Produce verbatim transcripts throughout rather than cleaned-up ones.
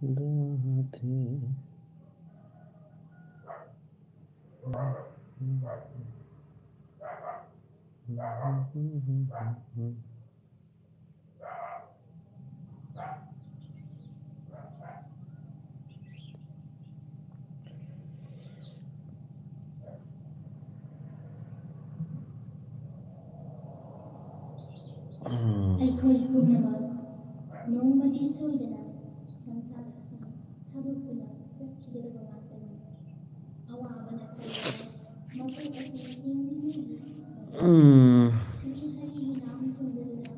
राधे। ꯑꯩꯈꯣꯏ ꯄꯨꯝꯅꯃꯛ ꯅꯣꯡꯃꯗꯤ ꯁꯣꯏꯗꯅ ꯁꯪꯁꯥꯔ ꯑꯁꯤ ꯊꯥꯗꯣꯛꯇꯨꯅ ꯆꯠꯈꯤꯒꯗꯕ ꯉꯥꯛꯇꯅꯤ꯫ ꯑꯋꯥꯕ ꯅꯠꯇ꯭ꯔꯒ ꯃꯄꯣꯛ ꯑꯁꯤ ꯍꯤꯡꯂꯤꯉꯩꯒꯤ ꯎꯝ꯫ ꯁ꯭ꯔꯤ ꯍꯔꯤꯒꯤ ꯅꯥꯝ ꯁꯣꯟꯖꯗꯨꯅ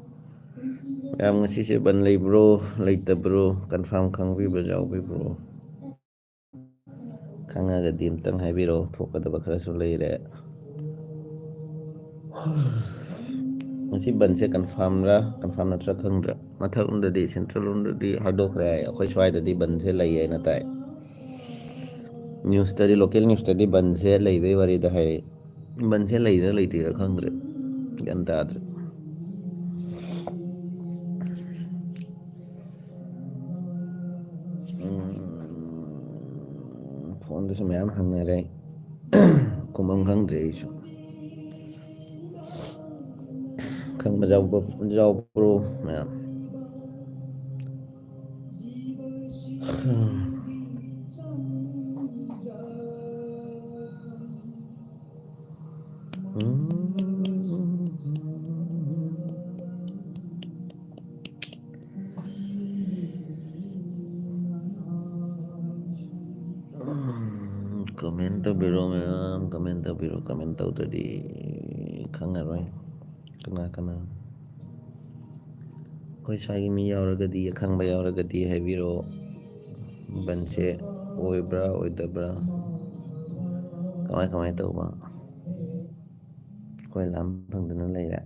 ꯄꯨꯟꯁꯤ ꯌꯥꯝ ꯉꯁꯤꯁꯦ ꯕꯟ ꯂꯩꯕ꯭ꯔꯣ, ꯂꯩꯇꯕ꯭ꯔꯣ? ꯀꯟꯐꯥꯔꯝ ꯈꯪꯕꯤꯕ꯭ꯔꯣ, ꯌꯥꯎꯕꯤꯕ꯭ꯔꯣ? ꯈꯪꯉꯒꯗꯤ ꯑꯝꯇꯪ ꯍꯥꯏꯕꯤꯔꯛꯑꯣ, ꯊꯣꯛꯀꯗꯕ ꯈꯔꯁꯨ ꯂꯩꯔꯦ꯫ ꯉꯁꯤ ꯕꯟꯁꯦ ꯀꯟꯐꯥꯔꯝꯔ ꯀꯟꯐꯥꯔꯝ ꯅꯠꯇ꯭ꯔꯥ ꯈꯪꯗ꯭ꯔꯦ꯫ ꯃꯊꯛ ꯂꯣꯝꯗꯗꯤ, ꯁꯦꯟꯇ꯭ꯔꯦꯜ ꯂꯣꯝꯗꯗꯤ ꯍꯥꯏꯗꯣꯛꯈ꯭ꯔꯦ ꯍꯥꯏ, ꯑꯩꯈꯣꯏ ꯁ꯭ꯋꯥꯏꯗꯗꯤ ꯕꯟꯁꯦ ꯂꯩ ꯍꯥꯏꯅ ꯇꯥꯏ꯫ ꯅ꯭ꯌꯨꯁꯇꯗꯤ, ꯂꯣꯀꯦꯜ ꯅ꯭ꯌꯨꯁꯇꯗꯤ ꯕꯟꯁꯦ ꯂꯩꯕꯩ ꯋꯥꯔꯤꯗ ꯍꯥꯏꯔꯛꯏ꯫ ꯕꯟꯁꯦ ꯂꯩꯔ ꯂꯩꯇ꯭ꯔꯤꯔ ꯈꯪꯗ꯭ꯔꯦ, ꯒ꯭ꯌꯥꯟ ꯇꯥꯗ꯭ꯔꯦ꯫ ꯎꯝ, ꯐꯣꯟꯗꯁꯨ ꯃꯌꯥꯝ ꯍꯪꯅꯔꯦ, ꯈꯨꯝꯕꯝ ꯈꯪꯗ꯭ꯔꯦ ꯑꯩꯁꯨ꯫ ꯈꯪꯕ ꯌꯥꯎꯕ-, ꯌꯥꯎꯕ꯭ꯔꯣ ꯃꯌꯥꯝ? ꯎꯝ, ꯀꯃꯦꯟ ꯇꯧꯕꯤꯔꯣ ꯃꯌꯥꯝ, ꯀꯃꯦꯟ ꯇꯧꯕꯤꯔꯣ꯫ ꯀꯃꯦꯟ ꯇꯧꯗ꯭ꯔꯗꯤ ꯈꯪꯉꯔꯣꯏ ꯀꯅꯥ ꯀꯅꯥ꯫ ꯑꯩꯈꯣꯏ ꯁ꯭ꯋꯥꯏꯒꯤ ꯃꯤ ꯌꯥꯎꯔꯒꯗꯤ, ꯑꯈꯪꯕ ꯌꯥꯎꯔꯒꯗꯤ ꯍꯥꯏꯕꯤꯔꯛꯑꯣ꯫ ꯕꯟꯁꯦ ꯑꯣꯏꯕ꯭ꯔꯥ ꯑꯣꯏꯗꯕ꯭ꯔꯥ, ꯀꯃꯥꯏ ꯀꯃꯥꯏ ꯇꯧꯕ? ꯑꯩꯈꯣꯏ ꯂꯥꯝ ꯐꯪꯗꯅ ꯂꯩꯔꯦ꯫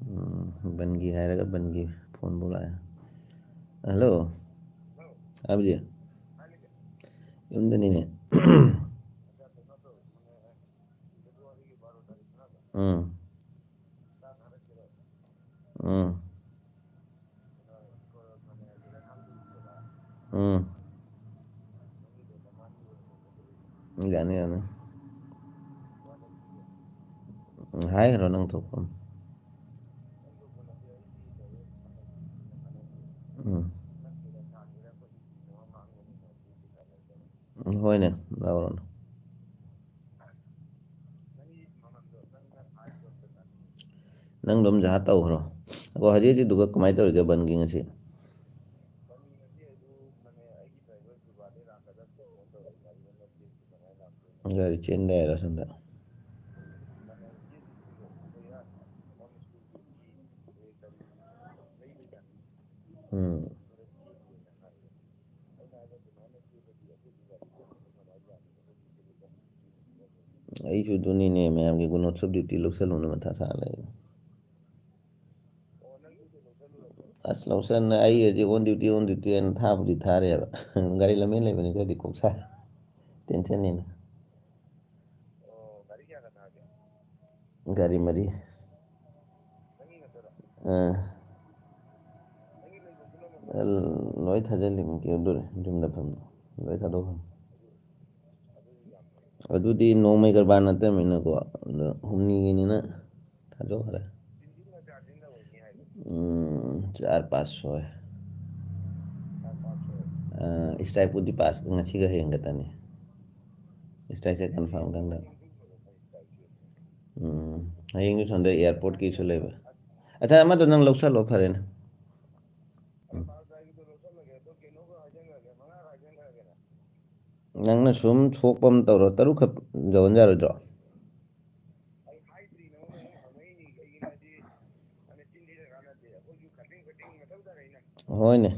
ꯎꯝ, ꯕꯟꯒꯤ ꯍꯥꯏꯔꯒ ꯕꯟꯒꯤ ꯐꯣꯟꯕꯨ ꯂꯥꯛꯑꯦ꯫ ꯍꯜꯂꯣ, ꯑꯕꯖꯤ꯫ ꯌꯨꯝꯗꯅꯤꯅꯦ꯫ ꯎꯝ꯫ ꯎꯝ꯫ ꯍꯥꯏꯈ꯭ꯔꯣ ꯅꯪ ꯊꯣꯛꯄ ꯑꯃ. ꯎꯝ. ꯎꯝ, ꯍꯣꯏꯅꯦ, ꯂꯧꯔꯣꯅꯦ. ꯅꯪ ꯑꯗꯨꯝ ꯖꯍꯥ ꯇꯧꯈ꯭ꯔꯣ. ꯑꯗꯣ ꯍꯧꯖꯤꯛ ꯍꯧꯖꯤꯛ ꯗꯨꯀꯥꯟ ꯀꯃꯥꯏꯅ ꯇꯧꯔꯤꯒꯦ ꯕꯟꯒꯤ ꯉꯁꯤ? ꯒꯥꯔꯤ ꯆꯦꯟꯗꯦ ꯍꯥꯏꯔꯣ ꯁꯣꯝꯗ? ꯎꯝ. ꯑꯩꯁꯨ ꯑꯗꯨꯅꯤꯅꯦ, ꯃꯌꯥꯝꯒꯤ ꯒꯨꯅꯣꯠꯁꯞ ꯗ꯭ꯌꯨꯇꯤ ꯂꯧꯁꯜꯂꯨꯅ ꯃꯊꯥ ꯁꯥ ꯂꯩ꯫ ꯑꯁ, ꯂꯧꯁꯟꯅ ꯑꯩ ꯍꯧꯖꯤꯛ on duty, on duty ꯍꯥꯏꯅ ꯊꯥꯕꯨꯗꯤ ꯊꯥꯔꯦꯕ꯫ ꯒꯥꯔꯤ ꯂꯝꯃꯦꯟ ꯂꯩꯕꯅꯤ ꯈꯔꯗꯤ ꯀꯣꯛ ꯁꯥ꯫ ꯇꯦꯟꯁꯟꯅꯤꯅ꯫ ꯒꯥꯔꯤ ꯃꯔꯤ꯫ ꯑꯥ꯫ ꯂꯣꯏ ꯊꯥꯖꯤꯜꯂꯤ, ꯀꯩꯗꯧꯗꯣꯔꯤ? ꯌꯨꯝꯗ ꯐꯝ-, ꯂꯣꯏ ꯊꯥꯗꯣꯛꯈ꯭ꯔꯕꯅꯤ꯫ ꯑꯗꯨꯗꯤ ꯅꯣꯡꯃꯩ ꯀꯔꯕꯥꯔ ꯅꯠꯇꯕꯅꯤꯅꯀꯣ, ꯑꯗꯣ ꯍꯨꯝꯅꯤꯒꯤꯅꯤꯅ ꯊꯥꯗꯣꯛꯈ꯭ꯔꯦ꯫ ꯎꯝ, ꯆꯥꯔ ꯄꯥꯁ ꯁꯣꯏ꯫ ꯑ, ꯏꯁꯇ꯭ꯔꯥꯏꯛꯄꯨꯗꯤ ꯄꯥꯁ ꯉꯁꯤꯒ ꯍꯌꯦꯡ ꯈꯛꯇꯅꯤ꯫ ꯏꯁꯇ꯭ꯔꯥꯏꯛꯁꯦ ꯀꯟꯐꯥꯔꯝ ꯈꯪꯗꯕ꯫ ꯎꯝ, ꯍꯌꯦꯡꯁꯨ ꯁꯣꯝꯗ ꯑꯦꯌꯥꯔꯄꯣꯔꯠꯀꯤꯁꯨ ꯂꯩꯕ꯫ ꯑꯠꯆꯥ, ꯑꯃꯗꯣ ꯅꯪ ꯂꯧꯁꯜꯂꯣ, ꯐꯔꯦꯅꯦ꯫ ꯎꯝ꯫ ꯅꯪꯅ ꯁꯨꯝ ꯁꯣꯛꯄ ꯑꯃ ꯇꯧꯔꯣ, ꯇꯔꯨꯛꯈꯛ ꯌꯧꯍꯟ ꯌꯥꯔꯣꯏꯗ꯭ꯔꯣ? ꯍꯣꯏꯅꯦ,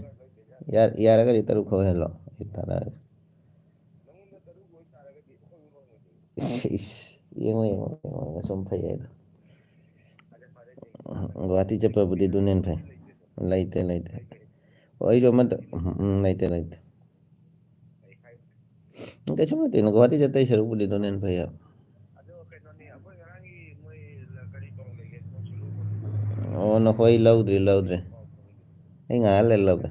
ꯌꯥ-, ꯌꯥꯔꯒꯗꯤ ꯇꯔꯨꯛꯈꯛ ꯑꯣꯏꯍꯜꯂꯣ, ꯑꯩ ꯊꯥꯔꯛꯑꯒꯦ꯫ ꯏꯁ, ꯏꯁ, ꯌꯦꯡꯉꯣ, ꯌꯦꯡꯉꯣ, ꯌꯦꯡꯉꯣ, ꯁꯨꯝ ꯐꯩ ꯍꯥꯏꯗꯣ꯫ ꯒꯨꯍꯥꯇꯤ ꯆꯠꯄꯕꯨꯗꯤ ꯑꯗꯨꯅ ꯍꯦꯟꯅ ꯐꯩ꯫ ꯂꯩꯇꯦ, ꯂꯩꯇꯦ꯫ ꯑꯣ, ꯑꯩꯁꯨ ꯑꯃꯗ, ꯎꯝ, ꯎꯝ, ꯂꯩꯇꯦ, ꯂꯩꯇꯦ꯫ ꯀꯩꯁꯨ ꯅꯠꯇꯦꯅ, ꯒꯨꯍꯥꯇꯤ ꯆꯠꯇꯩ ꯁꯔꯨꯛꯄꯨꯗꯤ ꯑꯗꯨꯅ ꯍꯦꯟꯅ ꯐꯩ ꯍꯥꯏꯕ꯫ ꯑꯣ, ꯅꯈꯣꯏ ꯂꯧꯗ꯭ꯔꯤ, ꯂꯧꯗ꯭ꯔꯤ꯫ ꯑꯩ ꯉꯥꯏꯍꯥꯛ ꯂꯩꯔ ꯂꯧꯒꯦ꯫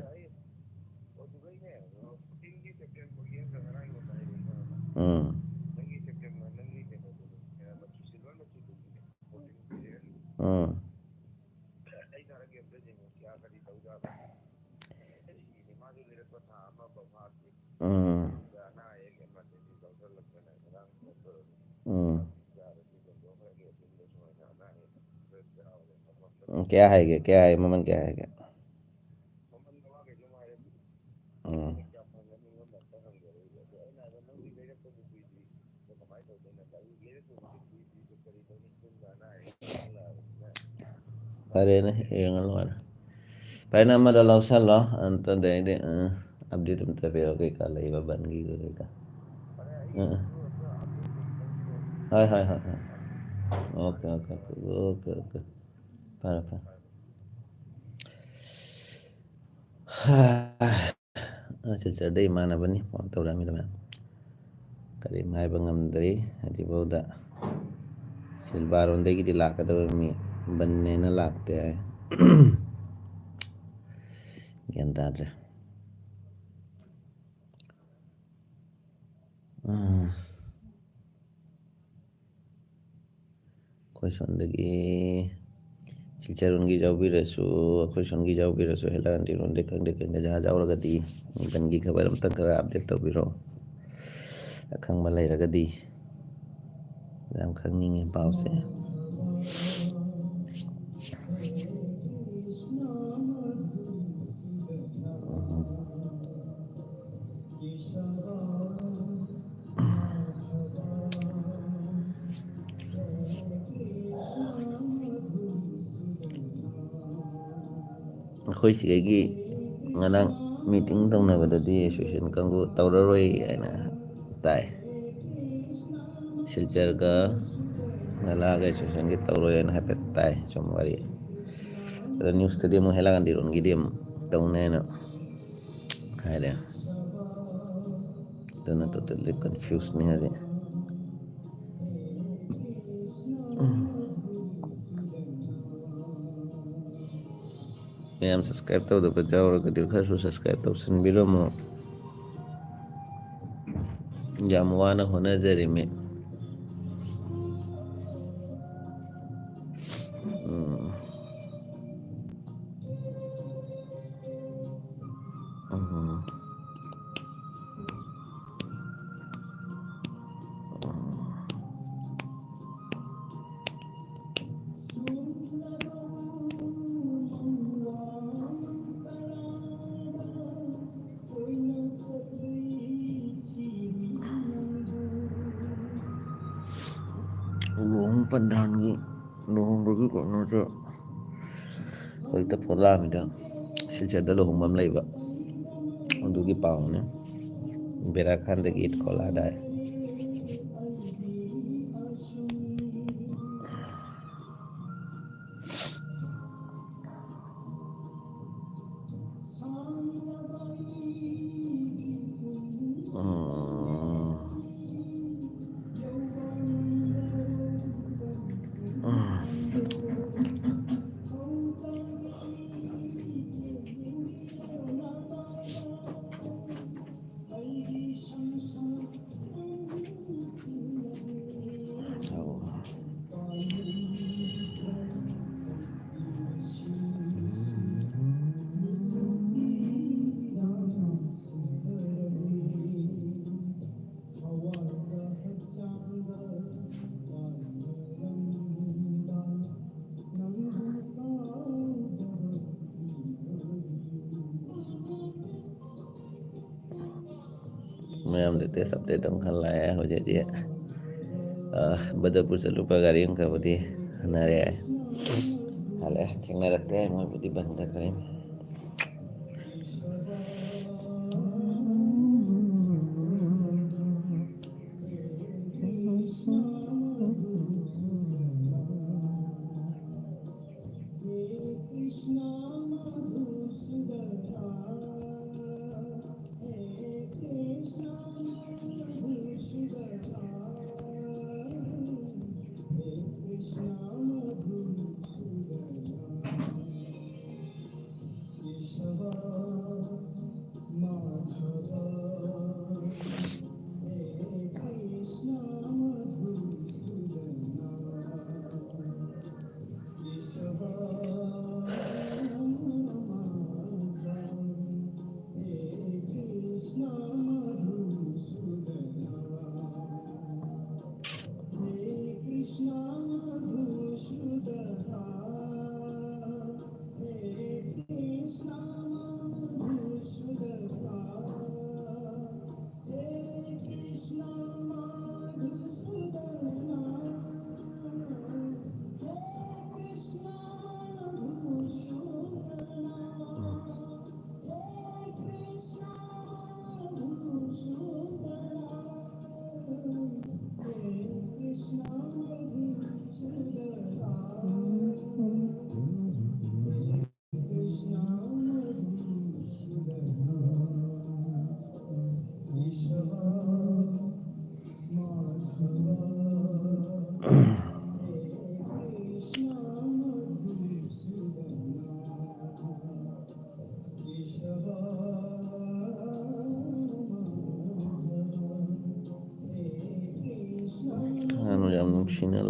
ꯎꯝ꯫ ꯎꯝ꯫ ꯎꯝ꯫ ꯎꯝ꯫ ꯎꯝ, ꯀꯌꯥ ꯍꯥꯏꯒꯦ? ꯀꯌꯥ ꯍꯥꯏꯒꯦ? ꯃꯃꯜ ꯀꯌꯥ ꯍꯥꯏꯒꯦ? ꯎꯝ꯫ ꯐꯔꯦꯅꯦ, ꯌꯦꯡꯉ ꯂꯣꯏꯔꯦ꯫ ꯐꯔꯦꯅꯦ, ꯑꯃꯗ ꯂꯧꯁꯜꯂꯣ, ꯑꯗꯩꯗꯤ, ꯑ, update ꯑꯝꯇ ꯄꯤꯔꯛꯑꯣ, ꯀꯩꯀꯥ ꯂꯩꯕ ꯕꯟꯒꯤ ꯀꯩꯀꯥ꯫ ꯎꯝ, ꯎꯝ꯫ ꯍꯣꯏ, ꯍꯣꯏ, ꯍꯣꯏ, ꯍꯣꯏ꯫ Okay, okay, okay, okay, okay. ꯐꯔꯦ, ꯐꯔꯦ꯫ ꯁꯤꯜꯆꯔꯗ ꯏꯃꯥꯟꯅꯕꯅꯤ ꯐꯣꯟ ꯇꯧꯔꯛꯑꯝꯃꯤꯗꯣ ꯃꯌꯥꯝ꯫ ꯀꯔꯤꯝ ꯍꯥꯏꯕ ꯉꯝꯗ꯭ꯔꯤ ꯍꯧꯖꯤꯛꯐꯥꯎꯗ꯫ ꯁꯤꯜꯕꯥꯔꯣꯝꯗꯒꯤꯗꯤ ꯂꯥꯛꯀꯗꯕ ꯃꯤ ꯕꯟꯅꯦꯅ ꯂꯥꯛꯇꯦ ꯍꯥꯏ꯫ ꯒ꯭ꯌꯥꯟ ꯇꯥꯗ꯭ꯔꯦ꯫ ꯎꯝ꯫ ꯑꯩꯈꯣꯏ ꯁꯣꯝꯗꯒꯤ ꯁꯤꯜꯆꯔꯔꯣꯝꯒꯤ ꯌꯥꯎꯕꯤꯔꯁꯨ, ꯑꯩꯈꯣꯏ ꯁꯣꯝꯒꯤ ꯌꯥꯎꯕꯤꯔꯁꯨ, ꯍꯦꯂꯥꯟꯗꯤꯔꯣꯝꯗꯩ ꯈꯪꯗꯦ ꯈꯪꯗꯦ ꯖꯍꯥꯖ ꯌꯥꯎꯔꯒꯗꯤ ꯕꯟꯒꯤ ꯈꯕꯔ ꯑꯝꯇꯪ ꯈꯔ update ꯇꯧꯕꯤꯔꯣ꯫ ꯑꯈꯪꯕ ꯂꯩꯔꯒꯗꯤ ꯌꯥꯝ ꯈꯪꯅꯤꯡꯉꯤ ꯄꯥꯎꯁꯦ꯫ ꯑꯩꯈꯣꯏ ꯁꯤꯗꯒꯤ ꯉꯔꯥꯡ meeting ꯇꯧꯅꯕꯗꯗꯤ association ꯀꯥꯡꯕꯨ ꯇꯧꯔꯔꯣꯏ ꯍꯥꯏꯅ ꯇꯥꯏ꯫ ꯁꯤꯜꯆꯔꯒ ꯅꯂꯥꯒ associationꯒꯤ ꯇꯧꯔꯣꯏ ꯍꯥꯏꯅ ꯍꯥꯏꯐꯦꯠ ꯇꯥꯏ, ꯁꯨꯝ ꯋꯥꯔꯤ꯫ ꯑꯗꯣ newsꯇꯗꯤ ꯑꯃꯨꯛ ꯍꯦꯂꯥꯒꯥꯟꯗꯤꯔꯣꯟꯒꯤꯗꯤ ꯑꯃꯨꯛ ꯇꯧꯅꯦꯅ ꯍꯥꯏꯔꯦ꯫ ꯑꯗꯨꯅ totally confuseꯅꯤ ꯍꯧꯖꯤꯛ꯫ ꯃꯌꯥꯝ subscribe ꯇꯧꯗꯕ ꯌꯥꯎꯔꯒꯗꯤ ꯈꯔꯁꯨ subscribe ꯇꯧꯁꯟꯕꯤꯔꯝꯃꯣ꯫ ꯌꯥꯝ ꯋꯥꯅ ꯍꯣꯠꯅꯖꯔꯤꯃꯤ꯫ ꯄꯟꯗꯥꯟꯒꯤ ꯂꯨꯍꯣꯡꯕꯒꯤ ꯀꯩꯅꯣꯁꯦ ꯍꯧꯖꯤꯛꯇ ꯊꯣꯛꯂꯛꯑꯃꯤꯗ, ꯁꯤꯜꯆꯔꯗ ꯂꯨꯍꯣꯡꯕ ꯑꯃ ꯂꯩꯕ, ꯑꯗꯨꯒꯤ ꯄꯥꯎꯅꯦ꯫ ꯕꯦꯔꯥ ꯈꯥꯟꯗꯒꯤ ꯊꯣꯛꯂꯛꯑꯗꯥꯏ꯫ ꯃꯌꯥꯝ latest update ꯑꯃꯈꯛ ꯂꯥꯛꯑꯦ ꯍꯧꯖꯤꯛ ꯍꯧꯖꯤꯛ꯫ ꯑ, ꯕꯗꯔꯄꯨꯔ ꯆꯠꯂꯨꯕ ꯒꯥꯔꯤ ꯑꯃꯈꯛꯕꯨꯗꯤ ꯍꯟꯅꯔꯦ ꯍꯥꯏ꯫ ꯍꯜꯂꯛꯑꯦ, ꯊꯦꯡꯅꯔꯛꯇ꯭ꯔꯦ, ꯃꯣꯏꯕꯨꯗꯤ ꯕꯟ ꯇꯧꯈ꯭ꯔꯦ꯫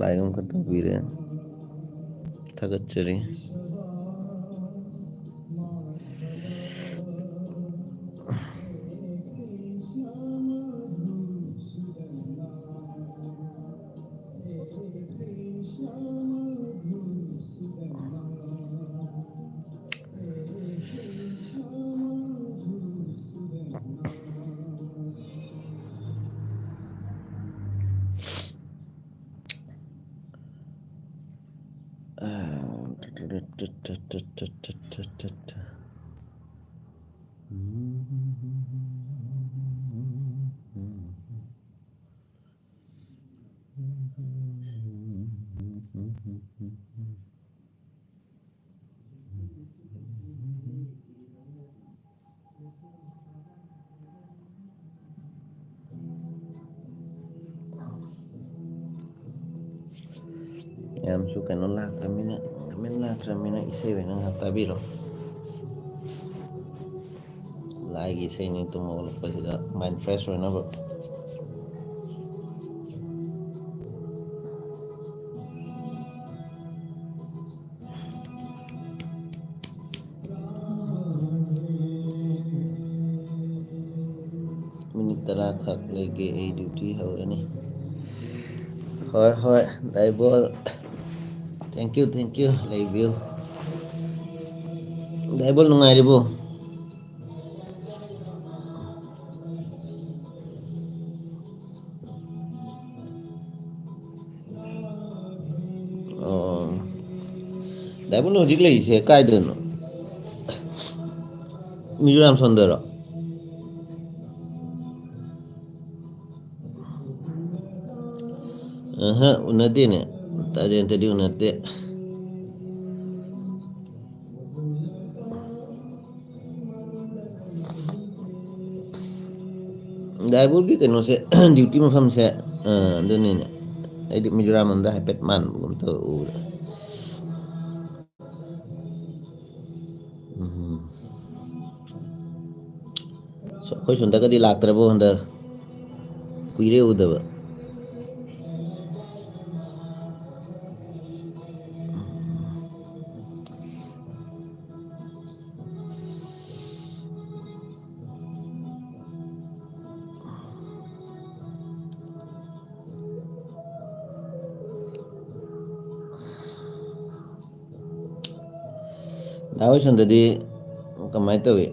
ꯂꯥꯏꯛ ꯑꯃꯈꯛ ꯇꯧꯕꯤꯔꯦ, ꯊꯥꯒꯠꯆꯔꯤ꯫ ꯌꯥꯝꯁꯨ ꯀꯩꯅꯣ ꯂꯥꯛꯇ꯭ꯔꯃꯤꯅ, ꯀꯃꯦꯟ ꯂꯥꯛꯇ꯭ꯔꯃꯤꯅ ꯏꯁꯩ ꯑꯣꯏꯅ ꯉꯥꯏꯍꯥꯛ ꯇꯥꯕꯤꯔꯣ꯫ ꯂꯥꯏꯒꯤ ꯏꯁꯩꯅꯤ ꯇꯨꯝ ꯍꯧꯒꯠꯂꯛꯄꯁꯤꯗ ꯃꯥꯏꯟ ꯐ꯭ꯔꯦꯁ ꯑꯣꯏꯅꯕ꯫ ꯃꯤꯅꯤꯠ ꯇꯔꯥ ꯈꯛ ꯂꯩꯒꯦ, ꯑꯩ ꯗ꯭ꯌꯨꯇꯤ ꯍꯧꯔꯅꯤ꯫ ꯍꯣꯏ, ꯍꯣꯏ, ꯗꯥꯏꯕꯣꯜ, thank you, thank you, ꯂꯩꯕꯤꯌꯨ꯫ ꯗꯥꯏꯕꯣꯜ ꯅꯨꯡꯉꯥꯏꯔꯤꯕꯣ? ꯑꯣ, ꯗꯥꯏꯕꯣꯜ ꯍꯧꯖꯤꯛ ꯂꯩꯔꯤꯁꯦ ꯀꯥꯏꯗꯅꯣ? ꯃꯤꯖꯣꯔꯥꯝ ꯁꯣꯝꯗꯔꯣ? ꯑꯍ, ꯎꯅꯗꯦꯅꯦ꯫ ꯇꯥꯖꯦꯟꯇꯗꯤ ꯎꯅꯗꯦ꯫ ꯗꯥꯏꯕꯣꯜꯒꯤ ꯀꯩꯅꯣꯁꯦ, ꯗ꯭ꯌꯨꯇꯤ ꯃꯐꯝꯁꯦ, ꯑ, ꯑꯗꯨꯅꯤꯅꯦ꯫ ꯑꯩꯗꯤ ꯃꯤꯖꯣꯔꯥꯝ ꯂꯣꯝꯗ ꯍꯥꯏꯐꯦꯠ ꯃꯥꯟꯕꯒꯨꯝ ꯇꯧꯋꯦ ꯎꯕꯗ꯫ ꯎꯝ꯫ ꯁꯣ-, ꯑꯩꯈꯣꯏ ꯁꯣꯝꯗꯒꯗꯤ ꯂꯥꯛꯇ꯭ꯔꯕꯣ ꯍꯟꯗꯛ? ꯀꯨꯏꯔꯦ ꯎꯗꯕ꯫ ꯗꯥ ꯍꯣꯏ ꯁꯣꯝꯗꯗꯤ ꯀꯃꯥꯏꯅ ꯇꯧꯏ?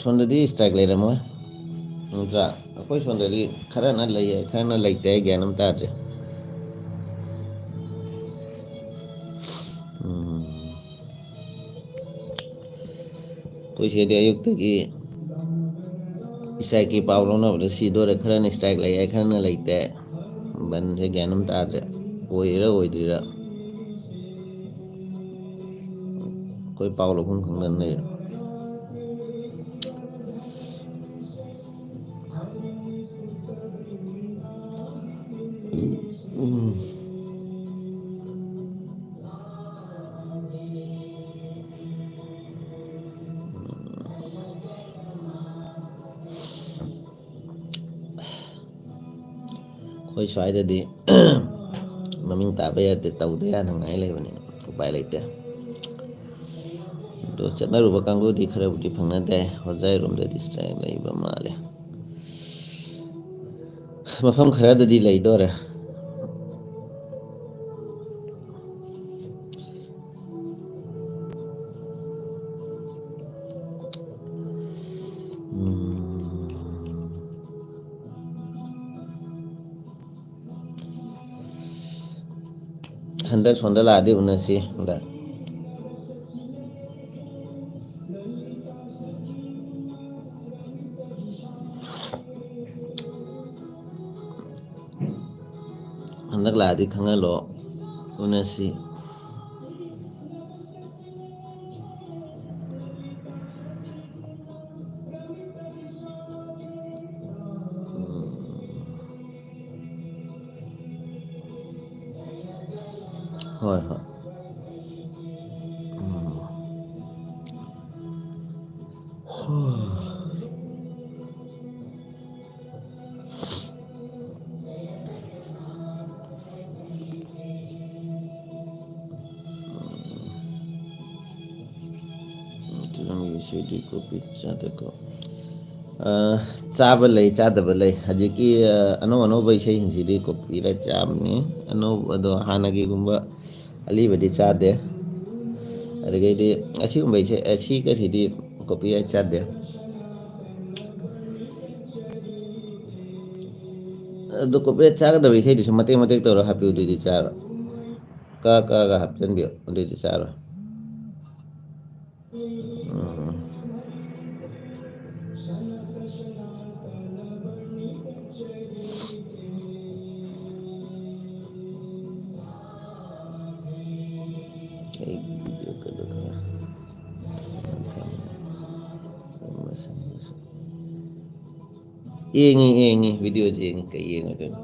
ꯁꯣꯝꯗꯗꯤ ꯏꯁꯇ꯭ꯔꯥꯏꯛ ꯂꯩꯔꯝꯃꯣꯏ, ꯅꯠꯇ꯭ꯔꯥ? ꯑꯩꯈꯣꯏ ꯁꯣꯝꯗꯗꯤ ꯈꯔꯅ ꯂꯩꯌꯦ, ꯈꯔꯅ ꯂꯩꯇꯦ, ꯑꯩ ꯒ꯭ꯌꯥꯟ ꯑꯃ ꯇꯥꯗ꯭ꯔꯦ꯫ ꯎꯝ꯫ ꯑꯩꯈꯣꯏ ꯁꯤꯗꯤ ꯑꯌꯨꯛꯇꯒꯤ ꯏꯁꯇ꯭ꯔꯥꯏꯛꯀꯤ ꯄꯥꯎ ꯂꯧꯅꯕꯗ ꯁꯤꯗꯣꯔꯦ, ꯈꯔꯅ ꯏꯁꯇ꯭ꯔꯥꯏꯛ ꯂꯩ ꯍꯥꯏ, ꯈꯔꯅ ꯂꯩꯇꯦ꯫ ꯕꯟꯁꯦ ꯒ꯭ꯌꯥꯟ ꯑꯃ ꯇꯥꯗ꯭ꯔꯦ, ꯑꯣꯏꯔꯤꯔꯥ ꯑꯣꯏꯗ꯭ꯔꯤꯔꯥ꯫ ꯑꯩꯈꯣꯏ ꯄꯥꯎ ꯂꯧꯐꯝ ꯈꯪꯗꯅ ꯂꯩꯔꯦ꯫ ꯎꯝ꯫ ꯑꯩꯈꯣꯏ ꯁ꯭ꯋꯥꯏꯗꯗꯤ ꯃꯃꯤꯡ ꯇꯥꯕ ꯌꯥꯗꯦ, ꯇꯧꯗ ꯌꯥꯗꯉꯥꯏ ꯂꯩꯕꯅꯤꯅ ꯎꯄꯥꯏ ꯂꯩꯇꯦ꯫ ꯑꯗꯣ ꯆꯠꯅꯔꯨꯕ ꯀꯥꯡꯕꯨꯗꯤ ꯈꯔꯕꯨꯗꯤ ꯐꯪꯅꯗꯦ꯫ ꯍꯣꯖꯥꯏꯔꯣꯝꯗꯗꯤ ꯏꯁꯇ꯭ꯔꯥꯏꯛ ꯂꯩꯕ ꯃꯥꯜꯂꯦ꯫ ꯃꯐꯝ ꯈꯔꯗꯗꯤ ꯂꯩꯗꯣꯔꯦ꯫ ꯎꯝ꯫ ꯍꯟꯗꯛ ꯁꯣꯝꯗ ꯂꯥꯛꯑꯗꯤ ꯎꯅꯁꯤ ꯍꯟꯗꯛ꯫ ꯍꯟꯗꯛ ꯂꯥꯛꯑꯗꯤ ꯈꯪꯍꯜꯂꯣ, ꯎꯅꯁꯤ꯫ ꯎꯝ꯫ ꯍꯣꯏ, ꯍꯣꯏ꯫ ꯎꯝ꯫ ꯍꯣꯏ꯫ ꯎꯝ, ꯇꯨꯔꯝꯒꯤ ꯏꯁꯩꯗꯤ ꯀꯣꯄꯤ ꯆꯥꯗꯦꯀꯣ꯫ ꯑ, ꯆꯥꯕ ꯂꯩ, ꯆꯥꯗꯕ ꯂꯩ꯫ ꯍꯧꯖꯤꯛꯀꯤ, ꯑ, ꯑꯅꯧ ꯑꯅꯧꯕ ꯏꯁꯩꯁꯤꯡꯁꯤꯗꯤ ꯀꯣꯄꯤꯔꯥꯏꯠ ꯆꯥꯕꯅꯤ꯫ ꯑꯅꯧꯕ, ꯑꯗꯣ ꯍꯥꯟꯅꯒꯤꯒꯨꯝꯕ ꯑꯂꯤꯕꯗꯤ ꯆꯥꯗꯦ꯫ ꯑꯗꯒꯤꯗꯤ ꯑꯁꯤꯒꯨꯝꯕ ꯏꯁꯩ, ꯑꯁꯤꯒꯁꯤꯗꯤ copyright ꯆꯥꯗꯦ꯫ ꯑꯗꯨ copyright ꯆꯥꯒꯗꯕ ꯏꯁꯩꯗꯨꯁꯨ ꯃꯇꯦꯛ ꯃꯇꯦꯛ ꯇꯧꯔꯒ ꯍꯥꯞꯄꯤꯌꯨ, ꯑꯗꯨꯏꯗꯤ ꯆꯥꯔꯣꯏ꯫ ꯀꯛꯑ ꯀꯛꯑꯒ ꯍꯥꯞꯆꯤꯟꯕꯤꯌꯨ, ꯑꯗꯨꯏꯗꯤ ꯆꯥꯔꯣꯏ꯫ ꯎꯝ꯫ ꯑꯩ video ꯀꯩꯅꯣ ꯈꯔ ꯌꯦꯡꯉꯤ, ꯌꯦꯡꯉꯤ, videoꯁꯤ ꯌꯦꯡꯉꯤ, ꯀꯩ ꯌꯦꯡꯉꯣꯏꯗꯣꯏꯅꯣ?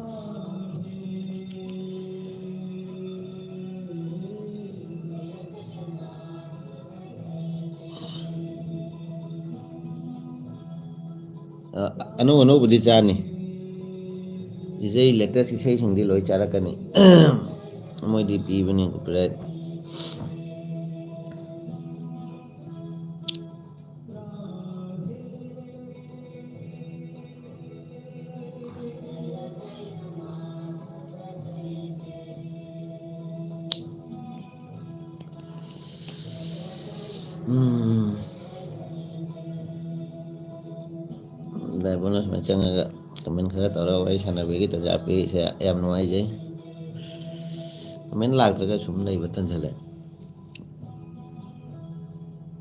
ꯑ, ꯑꯅꯧ ꯑꯅꯧꯕꯗꯤ ꯆꯥꯅꯤ꯫ ꯏꯁꯩ, latest ꯏꯁꯩꯁꯤꯡꯗꯤ ꯂꯣꯏ ꯆꯥꯔꯛꯀꯅꯤ꯫ ꯃꯣꯏꯗꯤ ꯄꯤꯕꯅꯤ copyright꯫ ꯎꯝ꯫ ꯗꯥꯏꯕꯣꯅꯁ ꯃ ꯆꯪꯉꯒ comment ꯈꯔ ꯇꯧꯔꯒ ꯋꯥꯔꯤ ꯁꯥꯟꯅꯕꯒꯤ ꯇꯥꯟꯖꯥ ꯄꯤꯔꯤꯁꯦ ꯌꯥꯝ ꯅꯨꯡꯉꯥꯏꯖꯩ꯫ Comment ꯂꯥꯛꯇ꯭ꯔꯒ ꯁꯨꯝ ꯂꯩꯕ ꯇꯟꯖꯜꯂꯦ꯫